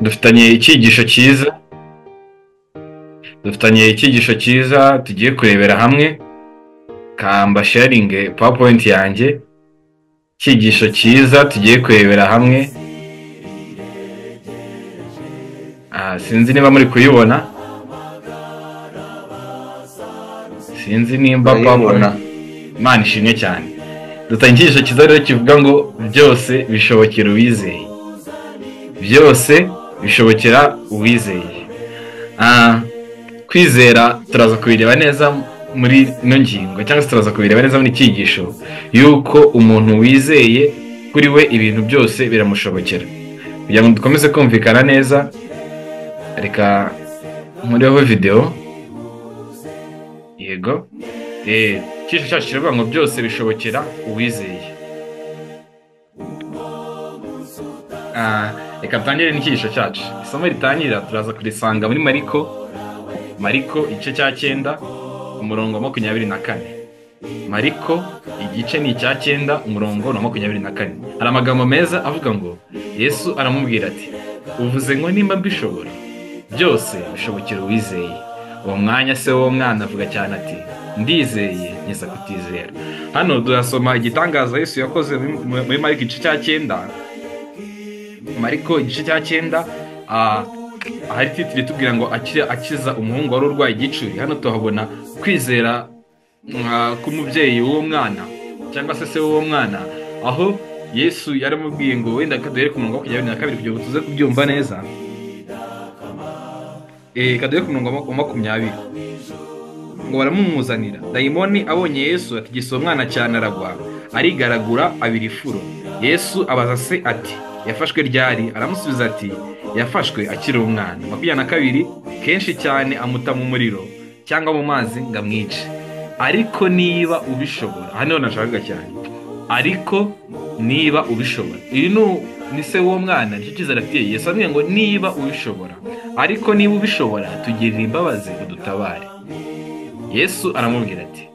Dufitanye icyigisho cyiza, dufitanye icyigisho cyiza tugiye kurebera hamwe. Kamba sharinge PowerPoint yanjye. Icyigisho cyiza tugiye kurebera hamwe. Sinzi niba muri kuyibona, sinzi nimba Ndayibona. Imana ishimwe cyane. Dufitanye icyigisho cyiza rero kivuga ngo byose bishobokera uwizeye, byose bishobokera uwizeye. Kwizera turaza kubireba neza muri ino ngingo, cyangwa se turaza kubireba neza muri cyigisho, yuko umuntu wizeye kuri we ibintu byose biramushobokera. Kugira ngo dukomeze kumvikana neza, reka nkureho video. Yego, icyigisho cyacu kiravuga ngo byose bishobokera uwizeye. Reka dutangire n'icyigisho cyacu. Isomo ritangira turaza kurisanga muri Mariko igice cya 9 umurongo wa 24. Mariko igice ni icya 9 umurongo wa 24. Hari amagambo meza avuga ngo Yesu aramubwira ati uvuze ngo nimba mbishobora, byose bishobokera uwizeye. Uwo mwanya se w'uwo mwana avuga cyane ati ndizeye nkiza kutizera. Hano turasoma igitangaza Yesu yakoze muri Mariko igice cya 9. Mariko igice cya 9, ahari titire itubwira ngo akiza umuhungu wari urwaye igicuri. Hano tuhabona kwizera k'umubyeyi w'uwo mwana cyangwa se se w'uwo mwana, aho Yesu yaramubwiye ngo wenda kaduhere ku murongo wa 22 kugira ngo tuze kubyumva neza. Kaduhere ku murongo wa 20. Ngo baramumuzanira. Dayimoni abonye Yesu atigisa uwo mwana cyane aragwa, arigaragura abira ifuro. Yesu abaza se ati yafashwe ryari? Aramusubiza ati yafashwe akiri umwana. 22, kenshi cyane amuta mu muriro cyangwa mu mazi ngo amwice. Ariko niba ubishobora, hano nashakaga cyane, ariko niba ubishobora, iri ni se w'uwo mwana, nicyo cyizere afitiye Yesu. Amubwira ngo niba ubishobora, ariko niba ubishobora tugirire imbabazi udutabare. Yesu aramubwira ati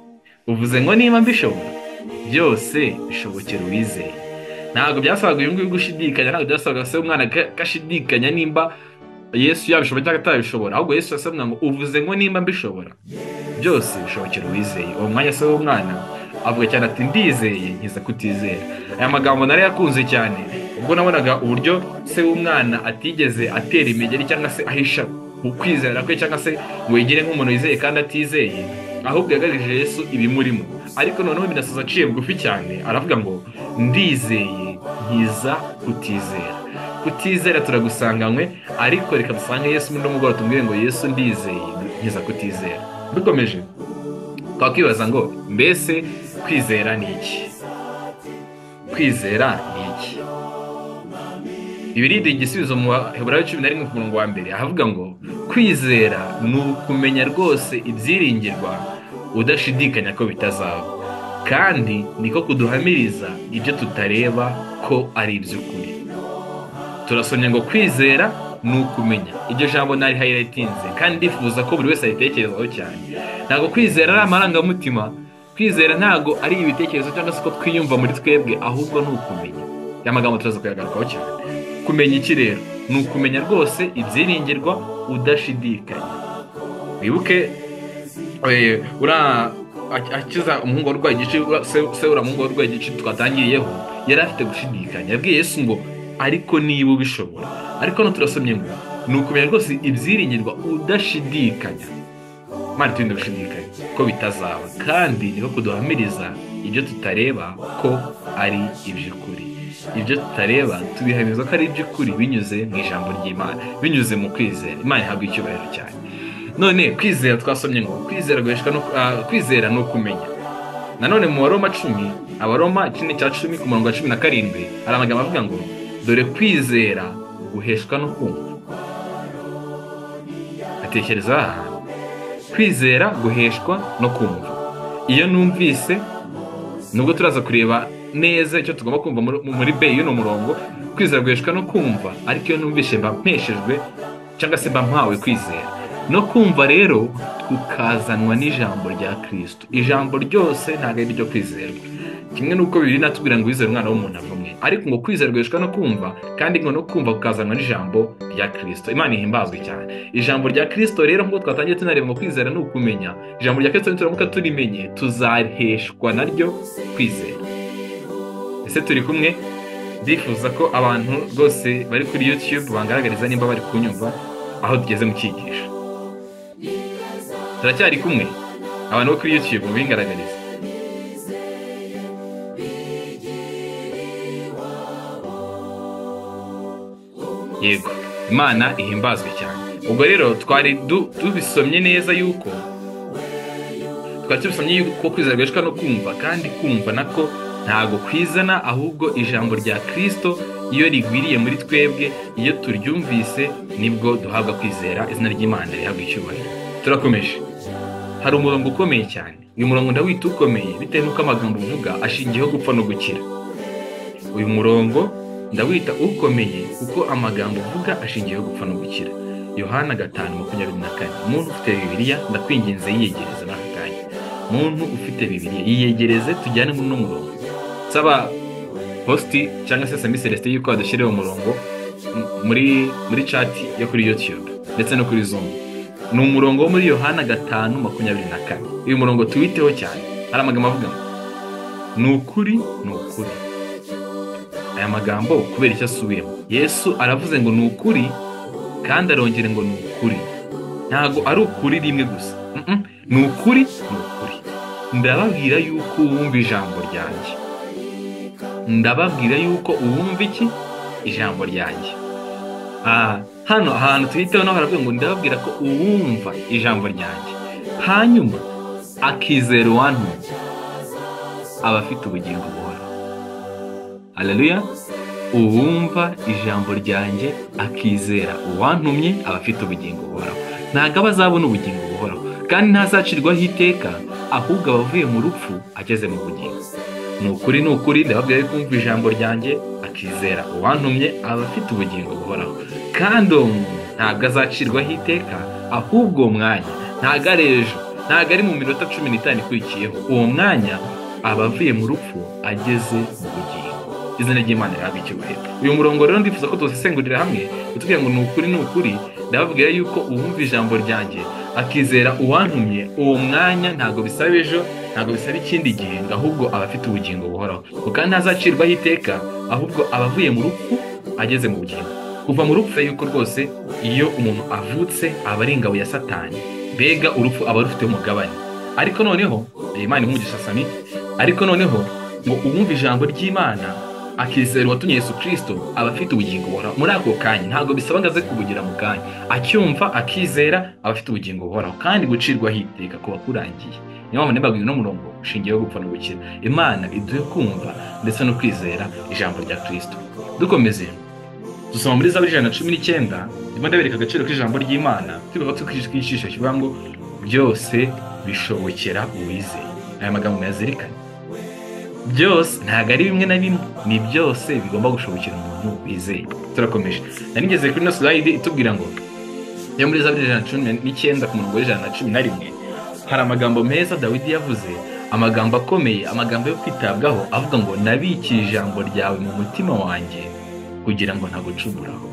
uvuze ngo niba mbishobora, byose bishobokera uwizeye. Ntabwo byasabaga uyu nguyu gushidikanya, ntabwo byasabaga se umwana gashidikanya nimba Yesu yabishobora cyangwa atabishobora, ahubwo Yesu yasabwa ngo uvuze ngo nimba mbishobora, byose bishobokera uwizeye. Uwo mwanya se w'umwana avuga cyane ati ndizeye nkiza kutizera. Aya magambo nari yakunze cyane ubwo nabonaga uburyo se w'umwana atigeze atera imigeri cyangwa se ahisha ukwizera kwe, cyangwa se ngo yigire nk'umuntu wizeye kandi atizeye, ahubwo yagaragaje Yesu ibimurimo. Ariko noneho binasoza aciye bugufi cyane, aravuga ngo ndizeye nkiza kutizera. Kutizera turagusanganywe, ariko reka dusange Yesu muri mugoroba tumubwire ngo Yesu ndizeye nkiza kutizera. Dukomeje twakwibaza ngo mbese kwizera ni iki? Kwizera ni iki? Bibiliya iduha igisubizo mu Baheburayo 11 ku murongo wa 1, ahavuga ngo kwizera ni ukumenya rwose ibyiringirwa udashidikanya ko bitazaba, kandi niko kuduhamiriza ibyo tutareba ko ari iby'ukuri. Turasomye ngo kwizera ni ukumenya. Iryo jambo nari highlightinze kandi ndifuza ko buri wese aritekerezaho cyane. Ntabwo kwizera ari amarangamutima, kwizera ntabwo ari ibitekerezo cyangwa se ko twiyumva muri twebwe, ahubwo ni ukumenya. Ya magambo turaza kuyagarukaho cyane. Kumenya iki rero? Ni ukumenya rwose ibyiringirwa udashidikanya. Wibuke akiza umuhungu warwaye igice, se uriya muhungu warwaye igice twatangiriyeho, yari afite gushidikanya. Yabwiye Yesu ngo ariko niba ubishobora. Ariko hano turasomye ngo ni ukumenya rwose ibyiringirwa udashidikanya. Imana iturinde gushidikanya ko bitazaba, kandi niko kuduhamiriza ibyo tutareba ko ari iby'ukuri. Ibyo tutareba tubihamiriza ko ari iby'ukuri binyuze mu ijambo ry'Imana, binyuze mu kwizera. Imana ihabwa icyubahiro cyane. None kwizera twasomye ngo kwizera guheshwa no kwizera no kumenya. Nanone mu Baroma 10, Abaroma igice cya 10 ku murongo wa 17, hari amagambo avuga ngo dore kwizera guheshwa no kumva. Atekereza aha, kwizera guheshwa no kumva. Iyo numvise, nubwo turaza kureba neza icyo tugomba kumva muri B y'uno murongo, kwizera guheshwa no kumva, ariko iyo numvise mba mpeshejwe cyangwa se mba mpawe kwizera. No kumva rero kukazanwa n'ijambo rya Kristo. Ijambo ryose ntabwo ari iryo kwizerwa. Kimwe n'uko Bibiliya inatubwira ngo wizere umwana w'umuntu avumwe. Ariko ngo kwizera guheshwa no kumva, kandi ngo no kumva kukazanwa n'ijambo rya Kristo. Imana ihimbazwe cyane. Ijambo rya Kristo rero nk'uko twatangiye tunareba ngo kwizera ni ukumenya, ijambo rya Kristo nituramuka turimenye tuzaheshwa naryo kwizera. Ese turi kumwe? Ndifuza ko abantu rwose bari kuri YouTube bangaragariza nimba bari kunyumva aho tugeze mu cyigisho. Turacyari kumwe? Abantu bo kuri YouTube mubingaragarize. Yego, Imana ihimbazwe cyane. Ubwo rero twari tubisomye neza yuko twari tubisomye yuko kwizera guheshwa no kumva, kandi kumva nako ntago kwizana, ahubwo ijambo rya Kristo iyo rigwiriye muri twebwe, iyo turyumvise nibwo duhabwa kwizera. Izina ry'Imana rihabwa icyubahiro. Turakomeje. Hari umurongo ukomeye cyane. Uyu murongo ndawita ukomeye bitewe n'uko amagambo uvuga ashingiyeho gupfa no gukira. Uyu murongo ndawita ukomeye kuko amagambo uvuga ashingiyeho gupfa no gukira. Yohana 5:24. Umuntu ufite Bibiliya ndakwinginze yiyegereze n'aka kanya. Muntu ufite Bibiliya yiyegereze tujyane muri uno murongo. Saba posti cyangwa se Sami Celestin yuko adushyiriye umurongo muri chat yo kuri YouTube ndetse no kuri Zoom. Ni umurongo wo muri Yohana 5:24. Uyu murongo tuwiteho cyane. Hari amagambo avuga ngo ni ukuri, ni ukuri. Aya magambo kubera icyo asubiyemo, Yesu aravuze ngo ni ukuri, kandi arongera ngo ni ukuri. Ntago ari ukuri rimwe gusa. Ni ukuri, ni ukuri. Ndababwira yuko uwumva ijambo ryanjye. Ndababwira yuko uwumva iki? Ijambo ryanjye. Hano ahantu tuhiteho naho haravuga ngo ndababwira ko uwumva ijambo ryanjye hanyuma akizera uwantumye aba afite ubugingo buhoraho. Haleluya. Uwumva ijambo ryanjye akizera uwantumye aba afite ubugingo buhoraho. Ntabwo aba azabona ubugingo buhoraho, kandi ntazacirwaho iteka, ahubwo aba avuye mu rupfu ageze mu bugingo. Ni ukuri, ni ukuri, ndababwira yuko uwumva ijambo ryanjye akizera uwantumye aba afite ubugingo buhoraho, kandi uwo muntu ntabwo azacirwaho iteka, ahubwo uwo mwanya ntabwo ari ejo, ntabwo ari mu minota 15 ikurikiyeho, uwo mwanya aba avuye mu rupfu ageze mu bugingo. Izina ry'Imana rihabwe icyubahiro. Uyu murongo rero ndifuza ko tuwusesengurira hamwe, utubwira ngo ni ukuri, ni ukuri, ndababwira yuko uwumva ijambo ryanjye akizera uwantumye, uwo mwanya ntabwo bisaba ejo, ntabwo bisaba ikindi gihe, ahubwo aba afite ubugingo buhoraho. Kandi ntazacirwaho iteka, ahubwo aba avuye mu rupfu ageze mu bugingo. Kuva mu rupfu yuko rwose iyo umuntu avutse aba ari ingabo ya Satani, mbega urupfu aba rufite umugabane. Ariko noneho Imana imugisha Sami, ariko noneho ngo uwumva ijambo ry'Imana akizera uwatumye Yesu Kristo aba afite ubugingo buhoraho. Muri ako kanya ntabwo bisaba ngo aze kubugira mu kanya, acyumva akizera aba afite ubugingo buhoraho, kandi gucirwaho iteka kuba kurangiye. Niyo mpamvu nababwiye uno murongo ushingiyeho gupfa no gukira. Imana iduhe kumva ndetse no kwizera ijambo rya Kristo. Dukomeze dusoma muri Zaburi 119, ndimo ndabereka agaciro k'ijambo ry'Imana, tubivuga tukishisha kivuga ngo byose bishobokera uwizeye. Aya magambo muyazirikane. Byose ntabwo ari bimwe na bimwe, ni byose bigomba gushobokera umuntu wizeye. Turakomeje. Nari ngeze kuri ino slide itubwira ngo yo muri Zaburi 119 ku murongo wa 111 hari amagambo meza Dawidi yavuze, amagambo akomeye, amagambo yo kwitabwaho, avuga ngo nabikiye ijambo ryawe mu mutima wanjye kugira ngo ntagucumuraho.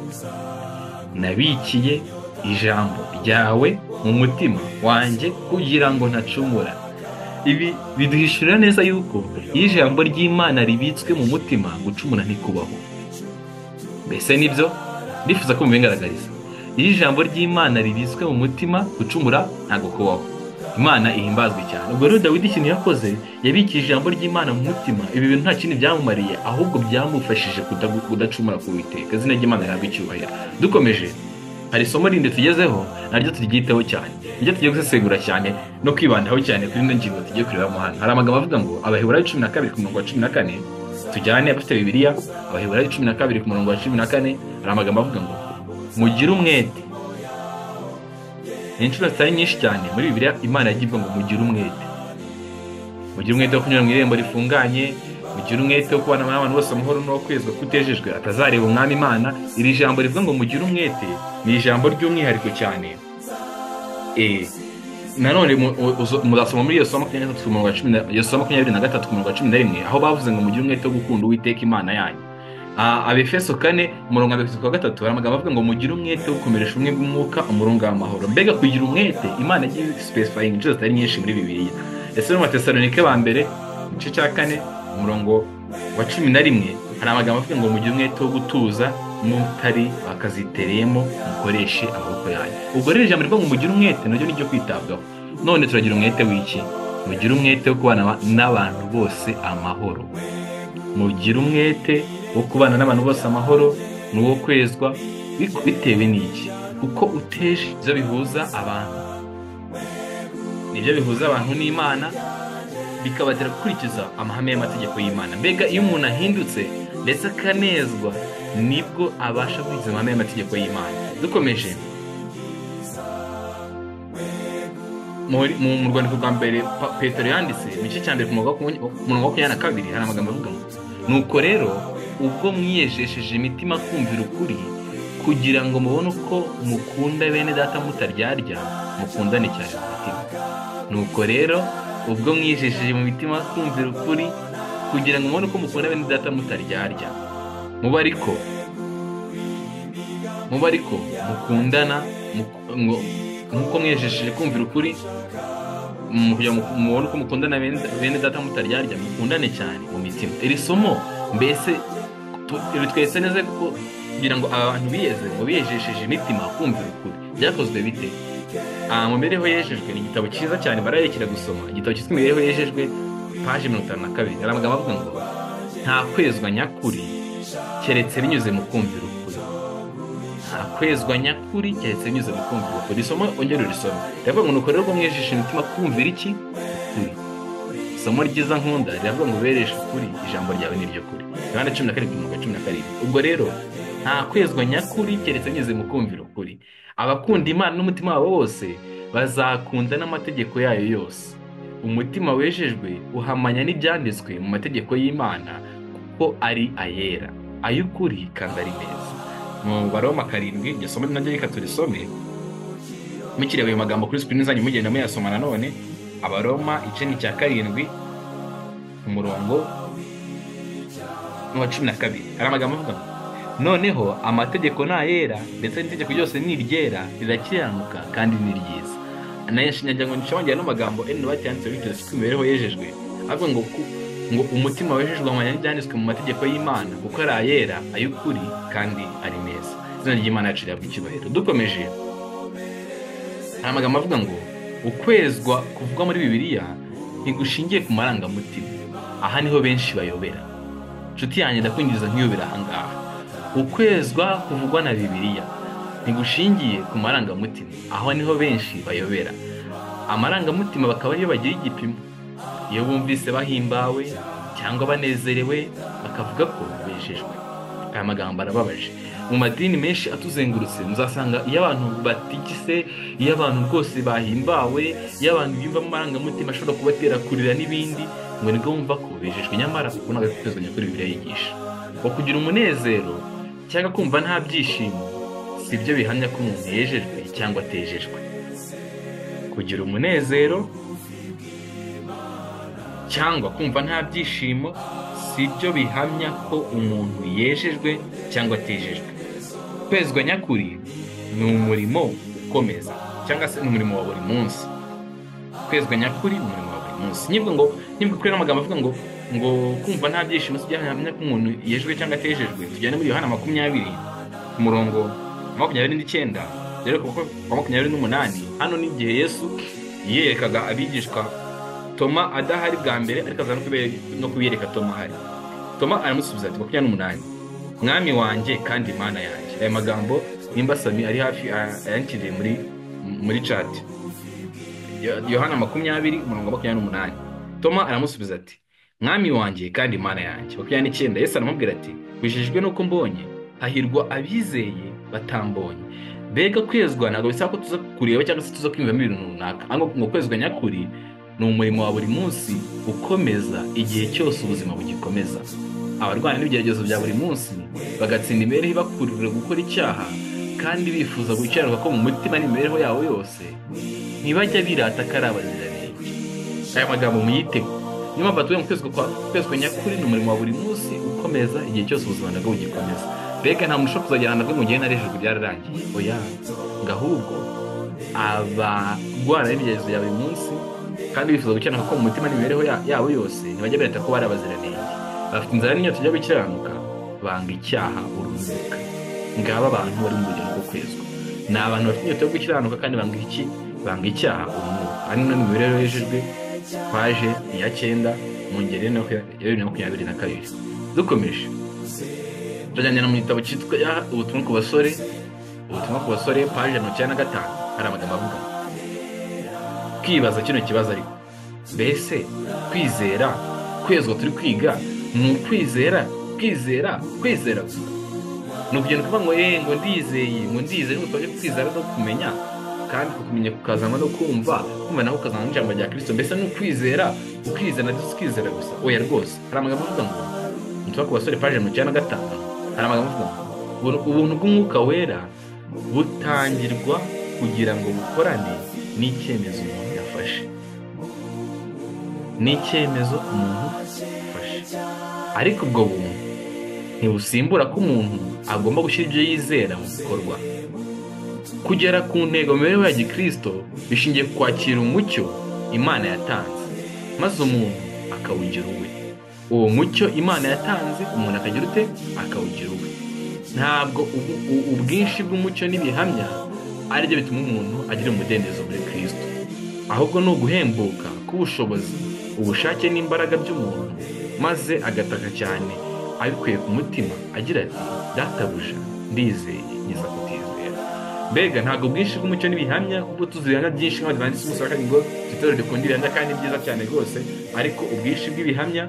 Nabikiye ijambo ryawe mu mutima wanjye kugira ngo ntacumura. Ibi biduhishurira neza yuko iyo ijambo ry'Imana ribitswe mu mutima, gucumura ntikubaho. Mbese nibyo ndifuza ko mubigaragariza. Iyo ijambo ry'Imana ribitswe mu mutima, gucumura ntago kubaho. Imana ihimbazwe cyane. Ubwo rero Dawidi ikintu yakoze, yabikiye ijambo ry'Imana mu mutima. Ibi bintu nta kindi byamumariye, ahubwo byamufashije kudacumura ku Uwiteka. Izina ry'Imana rihabwe icyubahiro. Dukomeje, hari isomo rindi tugezeho naryo turyiteho cyane, niryo tugiye gusesengura cyane no kwibandaho cyane kuri ino ngingo tugiye kurebamo hano. Hari amagambo avuga ngo Abaheburayo 12 ku murongo wa 14, tujyane abafite Bibiliya, Abaheburayo 12 ku murongo wa 14, hari amagambo avuga ngo mugire umwete. Ni inshuro zitari nyinshi cyane muri Bibiliya Imana yagiye ivuga ngo mugire umwete. Mugire umwete wo kunyura mu irembo rifunganye, mugire umwete wo kubana n'abantu bose amahoro no kwezwa kutejejwe atazareba umwami Imana. Iri jambo rivuga ngo mugire umwete ni ijambo ry'umwihariko cyane. Nanone muzasoma muri Yosuwa 23 ku murongo wa 10, Yosuwa 23 ku murongo wa 11, aho bavuze ngo mugire umwete wo gukunda Uwiteka Imana yanyu. Abefeso 4 umurongo wa 3 hari amagambo avuga ngo mugire umwete wo gukomeresha ubumwe bw'umwuka umurunga w'amahoro. Mbega kugira umwete, Imana yagiye specifying inshuro zitari nyinshi muri Bibiliya. Ese mu Batesalonike ba mbere igice cya 4 umurongo wa 11 hari amagambo avuga ngo mugire umwete wo gutuza mutari bakazitereyemo mukoreshe amaboko yanyu. Ubwo rero ijambo rivuga ngo mugire umwete naryo ni ryo kwitabwaho. None turagira umwete w'iki? Mugire umwete wo kubana n'abantu bose amahoro. Mugire umwete wo kubana n'abantu bose amahoro ni uwo kwezwa bitewe n'iki? Kuko uteje ibyo bihuza abantu, nibyo bihuza abantu n'Imana, bikabatera gukurikiza amahame y'amategeko y'Imana. Mbega iyo umuntu ahindutse ndetse akanezwa, nibwo abasha gukurikiza amahame y'amategeko y'Imana. Dukomeje mu rwandiko rwa mbere Petero yanditse mu gice cya mbere ku murongo wa 22 hari amagambo avuga ngo nuko rero ubwo mwiyejesheje imitima kumvira ukuri, kugira ngo mubone uko mukunda bene data mutaryarya, mukundane cyane mu mitima. Nuko rero ubwo mwiyejesheje mu mitima kumvira ukuri, kugira ngo mubone uko mukunda bene data mutaryarya, muba ariko mukundana nkuko mwiyejesheje kumvira ukuri, kugira ngo mubone uko mukundana bene data mutaryarya, mukundane cyane mu mitima. Iri somo mbese ritweretse neza kuko kugira ngo abantu biyeze ngo biyejesheje imitima kumvira ukuri byakozwe bite? Mu mibereho yejejwe ni igitabo cyiza cyane bararekera gusoma. Igitabo cyitwa Imibereho yejejwe paje 52 hari amagambo avuga ngo nta kwezwa nyakuri keretse binyuze mu kumvira ukuri. Nta kwezwa nyakuri keretse binyuze mu kumvira ukuri. Isomo ongera urisome. Riravuga ngo nuko rero ubwo mwiyejesheje imitima kumvira iki? Ukuri. Isomo ryiza nkunda riravuga ngo ubereshe ukuri, ijambo ryawe ni ryo kuri. Yohana 17:17. Ubwo rero nta kwezwa nyakuri keretse binyuze mu kumvira ukuri. Abakunda Imana n'umutima wabo wose bazakunda n'amategeko yayo yose. Umutima wejejwe uhamanya n'ibyanditswe mu mategeko y'Imana, kuko ari ayera, ay'ukuri kandi ari meza. Mu Baroma 7 iryo somo naryo reka turisome mukireba ayo magambo kuri screen zanyu mugenda muyasoma nanone. Abaroma igice ni cya 7 umurongo wa 12 hari amagambo avuga ngo noneho amategeko ni ayera, ndetse n'itegeko ryose ni iryera, rirakiranuka kandi ni ryiza. Nayo ngo nshongera n'amagambo Ellen White yanditse muri icyo imibereho yejejwe, avuga ngo ngo umutima wejejwe amanya n'ibyanditswe mu mategeko y'Imana, kuko ari ayera, ay'ukuri kandi ari meza. Izina ry'Imana yacu rihabwa icyubahiro. Dukomeje hari amagambo avuga ngo ukwezwa kuvugwa muri Bibiliya ntigushingiye ku marangamutima. Aha niho benshi bayobera. Nshuti yanjye ndakwinjiza nkiyobera aha ngaha. Ukwezwa kuvugwa na Bibiliya ntigushingiye ku marangamutima. Aho niho benshi bayobera. Amarangamutima bakaba ariyo bagira igipimo. Iyo bumvise bahimbawe cyangwa banezerewe bakavuga ko bejejwe. Aya magambo arababaje. Mu madini menshi atuzengurutse muzasanga iyo abantu batigise, iyo abantu rwose bahimbawe, iyo abantu biyumvamo amarangamutima ashobora kubatera kurira n'ibindi, ngo nibwo bumva ko bejejwe. Nyamara kuko ntabwo ari kwezwa nyakuri Bibiliya yigisha. Ngo kugira umunezero cyangwa kumva nta byishimo si byo bihamya ko umuntu yejejwe cyangwa atejejwe. Kugira umunezero cyangwa kumva nta byishimo si byo bihamya ko umuntu yejejwe cyangwa atejejwe. Kwezwa nyakuri ni umurimo ukomeza, cyangwa se ni umurimo wa buri munsi. Kwezwa nyakuri ni umurimo wa buri munsi. Nibwo ngo nibwo kuri amagambo avuga ngo kumva nta byishimo si byo bihamya ko umuntu yejejwe cyangwa atejejwe. Tujyane muri Yohana 20 ku murongo 29 rero ku 28. Hano ni igihe Yesu yiyerekaga abigishwa Toma adahari bwa mbere, ariko aza no kubiyereka Toma ahari. Toma aramusubiza ati 28 Mwami wanjye kandi Imana yanjye. Aya magambo nimba Sami ari hafi ayanshyiriye muri chat. Yohana 20 umurongo 28. Toma aramusubiza ati Mwami wanjye kandi Imana yanjye. 29 Yesu aramubwira ati wijejwe nuko mbonye, hahirwa abizeye batambonye. Mbega kwezwa ntabwo bisaba ko tuza kureba cyangwa se tuza kwiyumvamo ibintu runaka, ahubwo ngo kwezwa nyakuri ni umurimo wa buri munsi ukomeza igihe cyose ubuzima bugikomeza. Abarwana n'ibigeragezo bya buri munsi bagatsinda imibereho ibakururira gukora icyaha kandi bifuza gukiranuka ko mu mutima n'imibereho yabo yose, ntibajya birata ko ari abaziranenge. Aya magambo muyitego. Niyo mpamvu batuye mu kwezwa nyakuri ni umurimo wa buri munsi ukomeza igihe cyose ubuzima nabwo bugikomeza. Mbega nta muntu ushobora kuzagera nabwo mu gihe narejejwe byararangiye. Oya, ngo ahubwo abarwara n'imigenzo ya buri munsi kandi bifuza gukiranuka ko mu mutima n'imibereho yabo yose ntibajya bereta ko bari abaziranenge. Bafite inzara n'inyota byo gukiranuka, banga icyaha urunuka. Ngaba abantu bari mu rugendo rwo kwezwa. Ni abantu bafite inyota yo gukiranuka kandi banga iki? Banga icyaha urunuka. Ari no mibereho yejejwe, paje ya 9 mu ngeri ya 2022. Dukomeje turajyana mu gitabo cyitwa Ubutumwa ku basore, Ubutumwa ku basore paje 95, hari amagambo avuga kwibaza kino kibazo ariko mbese kwizera kwezwa turi kwiga ni ukwizera kwizera kwizera gusa? Ni ukugenda kuvuga ngo ngo ndizeye ngo ndizeye, ngo twaje kwizera no kumenya, kandi kukumenya kukazanwa no kumva, kumva naho ukazanwa n'ijambo rya Kristo. Mbese ni ukwizera ukizera ndetse ukizera gusa? Oya rwose. Hari amagambo avuga ngo Ubutumwa ku basore paje 95, hari amagambo avuga ngo ubuntu bw'Umwuka Wera butangirwa kugira ngo bukorane n'icyemezo umuntu yafashe. N'icyemezo umuntu yafashe. Ariko ubwo buntu ntibusimbura ko umuntu agomba gushyira ibyo yizera mu bikorwa. Kugera ku ntego mu mibereho ya Gikristo bishingiye ku kwakira umucyo Imana yatanze, maze umuntu akawugira uwe. Uwo mucyo Imana yatanze umuntu akagira ute? Akawugira uwe. Ntabwo ubwinshi bw'umucyo n'ibihamya aribyo bituma umuntu agira umudendezo muri Kristo, ahubwo ni uguhembuka k'ubushobozi, ubushake n'imbaraga by'umuntu, maze agataka cyane abikuye ku mutima agira ati databuja ndizeye nkiza kutizera. Mbega ntabwo ubwinshi bw'umucyo n'ibihamya, kuko tuzi ibihamya byinshi nk'abadivantisiti b'umunsi wa karindwi ngo itorero rikunda ibihamya kandi byiza cyane rwose, ariko ubwinshi bw'ibihamya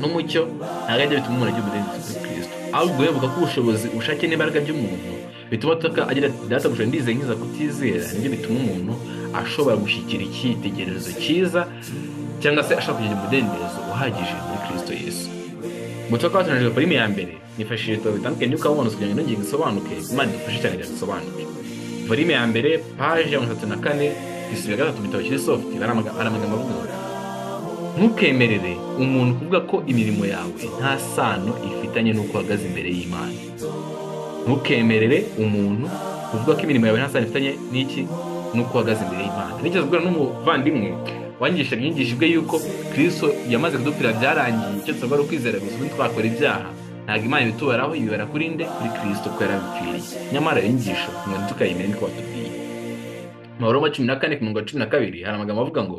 n'umucyo ntabwo aribyo bituma umuntu agira umudendezo muri Kristo, ahubwo guhembuka k'ubushobozi, ubushake n'imbaraga by'umuntu bituma ataka agira ati databuja ndizeye nkiza kutizera, nibyo bituma umuntu ashobora gushyikira icyitegererezo cyiza cyangwa se ashobora kugira umudendezo uhagije muri Kristo Yesu. Mu butumwa twatoranyijwe volume ya mbere nifashishije ibitabo bitandukanye by'uko kugira ngo ino ngingo isobanuke, Imana idufashe cyane kugira ngo isobanuke. Volume ya mbere paje ya 34 isubira gatatu mu gitabo kiri soft, hari amagambo avuga ngo ntukemerere umuntu kuvuga ko imirimo yawe nta sano ifitanye n'uko uhagaze imbere y'Imana. Ntukemerere umuntu kuvuga ko imirimo yawe nta sano ifitanye n'iki? N'uko uhagaze imbere y'Imana. Nigeze guhura n'umuvandimwe wanyigishaga inyigisho ibwe yuko Kristo yamaze kudupfira byarangiye, icyo dusabwa ari ukwizera gusa, ubundi twakora ibyaha ntabwo Imana ibitubaraho, ibibara kuri nde? Kuri Kristo kuko yarabipfiriye. Nyamara iyo nyigisho ngo ntitukayimene niko batubwiye. Mu Baroma 14:12 hari amagambo avuga ngo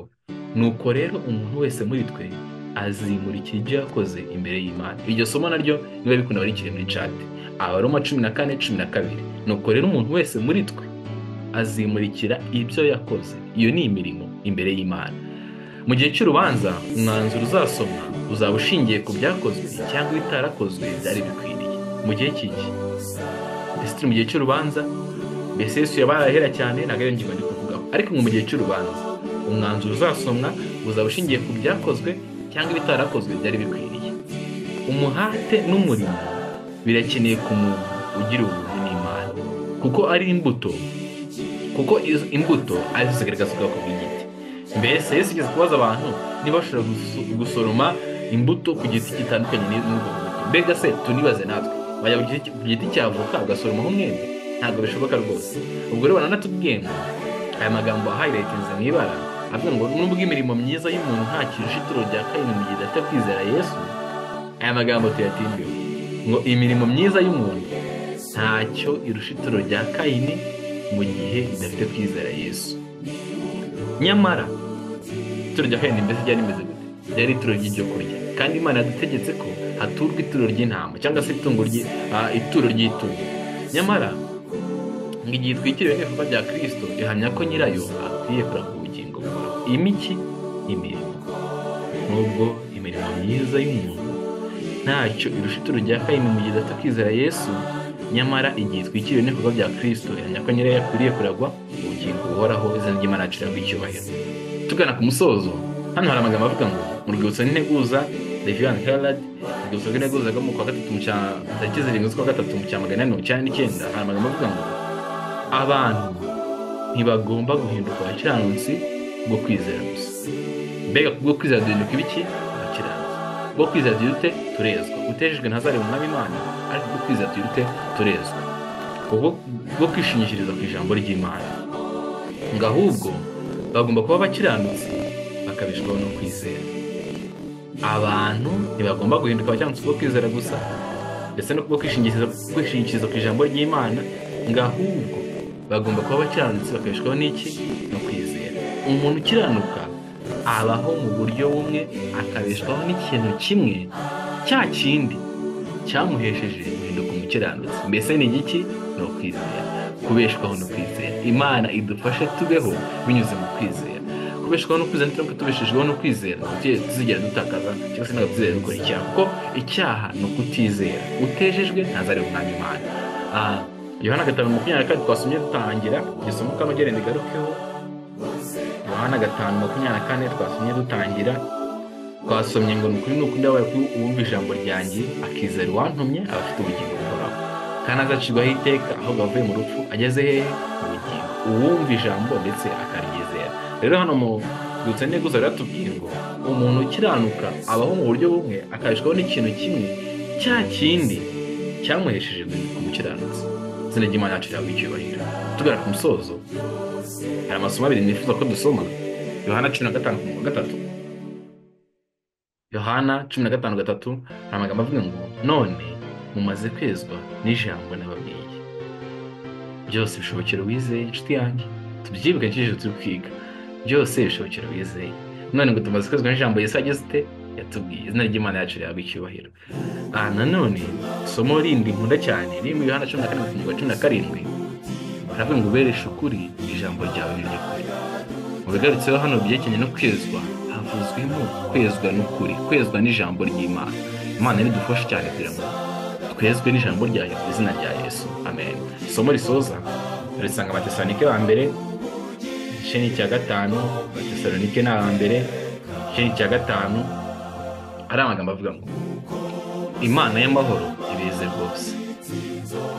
nuko rero umuntu wese muri twe azimurikira ibyo yakoze imbere y'Imana. Iryo somo naryo niba bikunda barikire muri chat. Abaroma 14:12, nuko rero umuntu wese muri twe azimurikira ibyo yakoze, iyo ni imirimo, imbere y'Imana. Mu gihe cy'urubanza umwanzuro uzasomwa uzaba ushingiye ku byakozwe cyangwa ibitarakozwe byari bikwiriye. Mu gihe cy'iki? Ese turi mu gihe cy'urubanza? Mbese Yesu yabaye ahera cyane? Ntabwo ariyo ngingo ndi kuvugaho. Ariko mu gihe cy'urubanza umwanzuro uzasomwa uzaba ushingiye ku byakozwe cyangwa ibitarakozwe byari bikwiriye. Umuhate n'umurimo birakeneye ku muntu ugira ubuntu n'Imana, kuko ari imbuto, kuko izo imbuto ari zo zigaragaza ubwoko bw'igiti. Mbese Yesu yigeze kubaza abantu niba bashobora gusoroma imbuto ku giti gitandukanye n'ubwo buto. Mbega se tunibaze natwe, wajya ku giti cya avoka ugasoromaho umwembe? Ntabwo bishoboka rwose. Ubwo rero baranatubwiye ngo aya magambo ahayilayitinze mu ibara avuga ngo nubwo imirimo myiza y'umuntu nta kirusha ituro rya Kayini mu gihe idafite kwizera Yesu, aya magambo tuyatindeho ngo imirimo myiza y'umuntu ntacyo irusha ituro rya Kayini mu gihe idafite kwizera Yesu. Nyamara ituro rya Kayini mbese ryari rimeze gute? Ryari ituro ry'ibyo kurya, kandi Imana yadutegetse ko haturwa ituro ry'intama cyangwa se ituro ry'itungo. Nyamara ngo igihe itwikiriwe n'ibikorwa bya Kristo ihamya ko nyirayo akwiye kuragwa ubugingo buhoraho. Imiki imirimo, nubwo imirimo myiza y'umuntu ntacyo irusha ituro rya Kayini mu gihe idafite kwizera Yesu, nyamara igihe itwikiriwe n'ibikorwa bya Kristo ihamya ko nyirayo akwiriye kuragwa ubugingo buhoraho. Izina ry'Imana rihabwe icyubahiro. Tugana ku musozo, hano hari amagambo avuga ngo mu rwibutso n'integuza, Review and Herald, urwibutso rw'integuza rwo mu kwa gatatu mu cya tariki 7 z'ukwa gatatu mu cya 499, hari amagambo avuga ngo abantu ntibagomba guhinduka abakiranutsi bwo kwizera gusa. Mbega kubwo kwizera duhinduka ibiki? Abakiranutsi. Kubwo kwizera duhindute turezwa. Utejejwe ntazareba umwami Imana, ariko kubwo kwizera duhindute turezwa. Kubwo kwishingikiriza ku ijambo ry'Imana. Ngo ahubwo bagomba kuba abakiranutsi bakabishwaho no kwizera. Abantu ntibagomba guhinduka abakiranutsi kubwo kwizera gusa, ndetse no kubwo kwishingikiriza ku ijambo ry'Imana, ngo ahubwo bagomba kuba abakiranutsi bakabishwaho n'iki? No kwizera. Umuntu ukiranuka abaho mu buryo bumwe, akabeshwaho n'ikintu kimwe, cya kindi cyamuhesheje guhinduka umukiranutsi. Mbese ni igiki? Ni ukwizera. Kubeshwaho no kwizera. Imana idufashe tubeho binyuze mu kwizera. Kubeshwaho no kwizera, nituramuka tubeshejweho no kwizera, tuzigera dutakaza cyangwa se ntabwo tuzigera dukora icyaha, kuko icyaha ni ukutizera. Utejejwe ntazareba umwami Imana. Yohana 5:24 twasomye dutangira, isomo kanogere ndigarukeho. Yohana 5:24 twasomye dutangira, twasomye ngo nukuri nukuri ndabaye ko uwumva ijambo ryanjye akizera uwantumye aba afite ubugingo buhoraho, kandi azacirwaho iteka ahubwo avuye mu rupfu ageze hehe? Mu bugingo. Uwumva ijambo ndetse akaryizera. Rero hano mu Rwibutso n'Integuza riratubwiye ngo umuntu ukiranuka abaho mu buryo bumwe, akabeshwaho n'ikintu kimwe, cya kindi cyamuhesheje guhinduka umukiranutsi. Izina ry'Imana yacu rihabwe icyubahiro. Tugana ku musozo, hari amasomo abiri nifuza ko dusoma. Yohana 15:3. Yohana 15:3 hari amagambo avuga ngo none mumaze kwezwa n'ijambo nababwiye. Byose bishobokera uwizeye. Inshuti yanjye, tubyibuke nk'ijoro turi kwiga. Byose bishobokera uwizeye. None ngo tumaze kwezwa n'ijambo Yesu yagize ute? Yatubwiye. Izina ry'Imana yacu rihabwe icyubahiro. Nanone isomo rindi nkunda cyane riri muri Yohana 14:17, haravuga ngo ubereshe ukuri, ijambo ryawe ni ry'ukuri. Mu bigarutseho hano byerekeranye no kwezwa, havuzwemo kwezwa n'ukuri, kwezwa n'ijambo ry'Imana. Imana iridufashe cyane kugira ngo twezwe n'ijambo ryayo mu izina rya Yesu. Amen. Isomo risoza turisanga Abatesalonike ba mbere igice cya 5, Abatesalonike ni aba mbere igice cya 5, hari amagambo avuga ngo Imana y'amahoro ibeze rwose.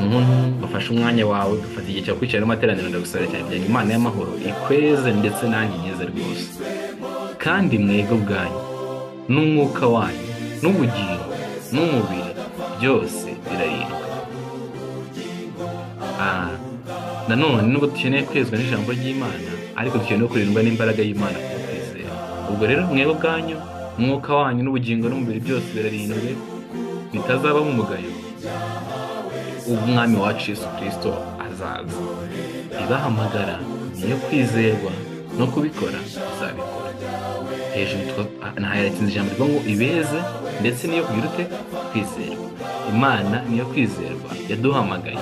Umuntu wafashe umwanya wawe ugafata igihe cyawe kwicara n'amateraniro, ndagusabira cyane kugira ngo Imana y'amahoro ikweze ndetse nanjye inyeze rwose. Kandi mwebwe ubwanyu n'umwuka wanyu n'ubugingo n'umubiri byose birarindwa. Nanone nubwo dukeneye kwezwa n'ijambo ry'Imana, ariko dukeneye no kurindwa n'imbaraga y'Imana ku kwizera. Ubwo rero mwebwe ubwanyu, umwuka wanyu n'ubugingo n'umubiri byose birarindwe, bitazabamo umugayo ubwo Umwami wacu Yesu Kristo azaza. Ibahamagara niyo kwizerwa, no kubikora izabikora. Hejuru ntayaratsinze ijambo rivuga ngo ibeze ndetse niyo kugira ute? Kwizerwa. Imana niyo kwizerwa, yaduhamagaye,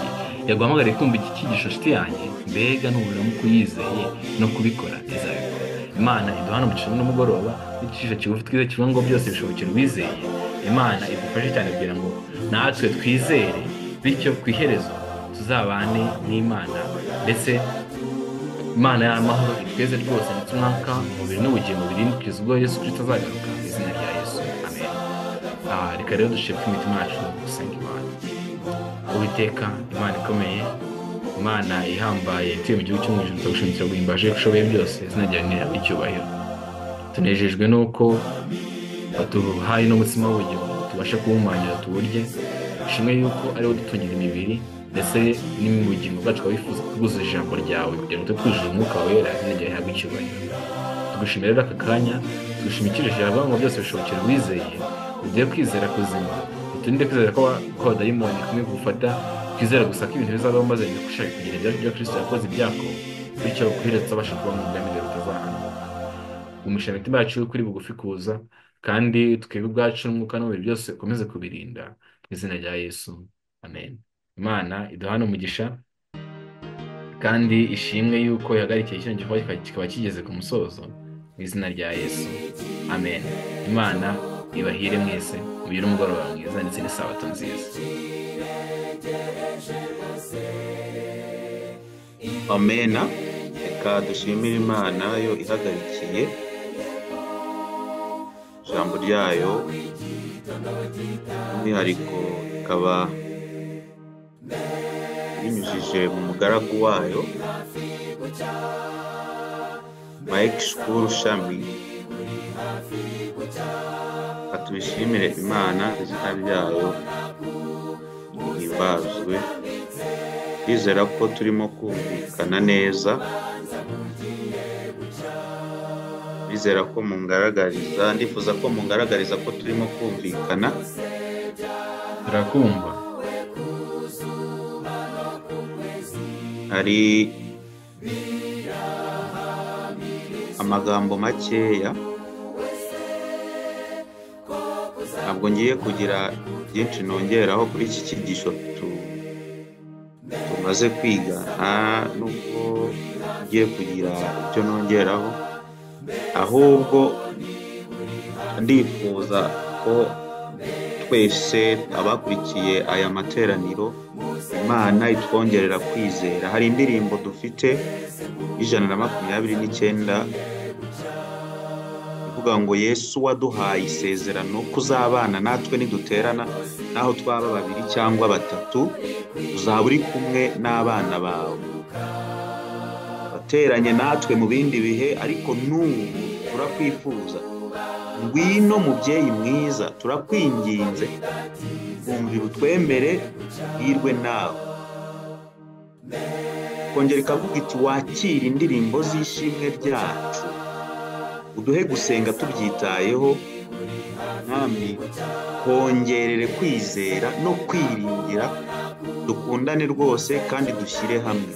yaguhamagariye kumva iki cyigisho nshuti yanjye. Mbega nuburamuka uyizeye no kubikora izabikora. Imana iduhana umugisha n'umugoroba n'icyigisho kigufi twize kivuga ngo byose bishobokera uwizeye. Imana idufashe cyane kugira ngo natwe twizere, bityo ku iherezo tuzabane n'Imana, ndetse Imana y'amahoro itweze rwose, ndetse umwaka, umubiri n'ubugingo birindwe kugeza ubwo Yesu Kristo azagaruka mu izina rya Yesu. Amen. Reka rero dushime imitima yacu gusenga Imana. Uwiteka Imana ikomeye, Imana ihambaye ituye mu gihugu cyo mu ijuru, turagushimira guhimbaje ko ushoboye byose, izina ryawe nirihabwe icyubahiro. Tunejejwe n'uko waduhaye n'umutsima w'ubugingo tubashe kuwumangira tuwurye. Ishimwe yuko ari wo udutungira imibiri ndetse n'ubugingo bwacu, ukaba wifuza kubwuzuza ijambo ryawe kugira ngo tube twujuje umwuka wera, izina ryawe rihabwe icyubahiro. Tugushimira rero aka kanya, tugushimira icyigisho cyawe ngo byose bishobokera uwizeye. Uduhe kwizera kuzima, uturinde kwizera ko abadayimoni kumwe gufata, twizera gusa ko ibintu bizabaho maze bigushaka kugira ibyo Kristo yakoze ibyako, bityo ku iherezo tuzabasha kuba mu bwami bwawe butazahanguka. Gumisha imitima yacu kuri bugufi kuza, kandi twebwe ubwacu n'umwuka n'umubiri byose ukomeze kubirinda mu izina rya Yesu. Amen. Imana iduhane umugisha kandi ishimwe yuko ihagarikiye kino gikorwa kikaba kigeze ku musozo mu izina rya Yesu. Amen. Imana ibahire mwese, mugire umugoroba mwiza ndetse n'isabato nziza. Amena. Reka dushimire Imana yo ihagarikiye ijambo ryayo, by'umwihariko ikaba ibinyujije mu mugaragu wayo Mike Shukuru Shami. Reka tubishimire Imana, izina ryayo rihimbazwe. Ndizera ko turimo kumvikana neza, ndizera ko mungaragariza, ndifuza ko mungaragariza ko turimo kumvikana. Turakumva. Hari amagambo makeya, ntabwo ngiye kugira byinshi nongeraho kuri iki cyigisho tumaze kwiga, nta nubwo ngiye kugira icyo nongeraho, ahubwo ndifuza ko twese abakurikiye aya materaniro Imana itwongerera kwizera. Hari indirimbo dufite 129 ivuga ngo Yesu waduhaye isezerano kuzabana natwe niduterana, naho twaba babiri cyangwa batatu, uzaba uri kumwe n'abana bawe. Wateranye natwe mu bindi bihe, ariko n'ubu turakwifuza. Ngwino mubyeyi mwiza, turakwinginze, twumvira utwemere, hirwe nawe. Kongera ikavuga iti wakire indirimbo z'ishimwe ryacu, uduhe gusenga tubyitayeho, Mwami kongerere kwizera no kwiringira, dukundane rwose kandi dushyire hamwe.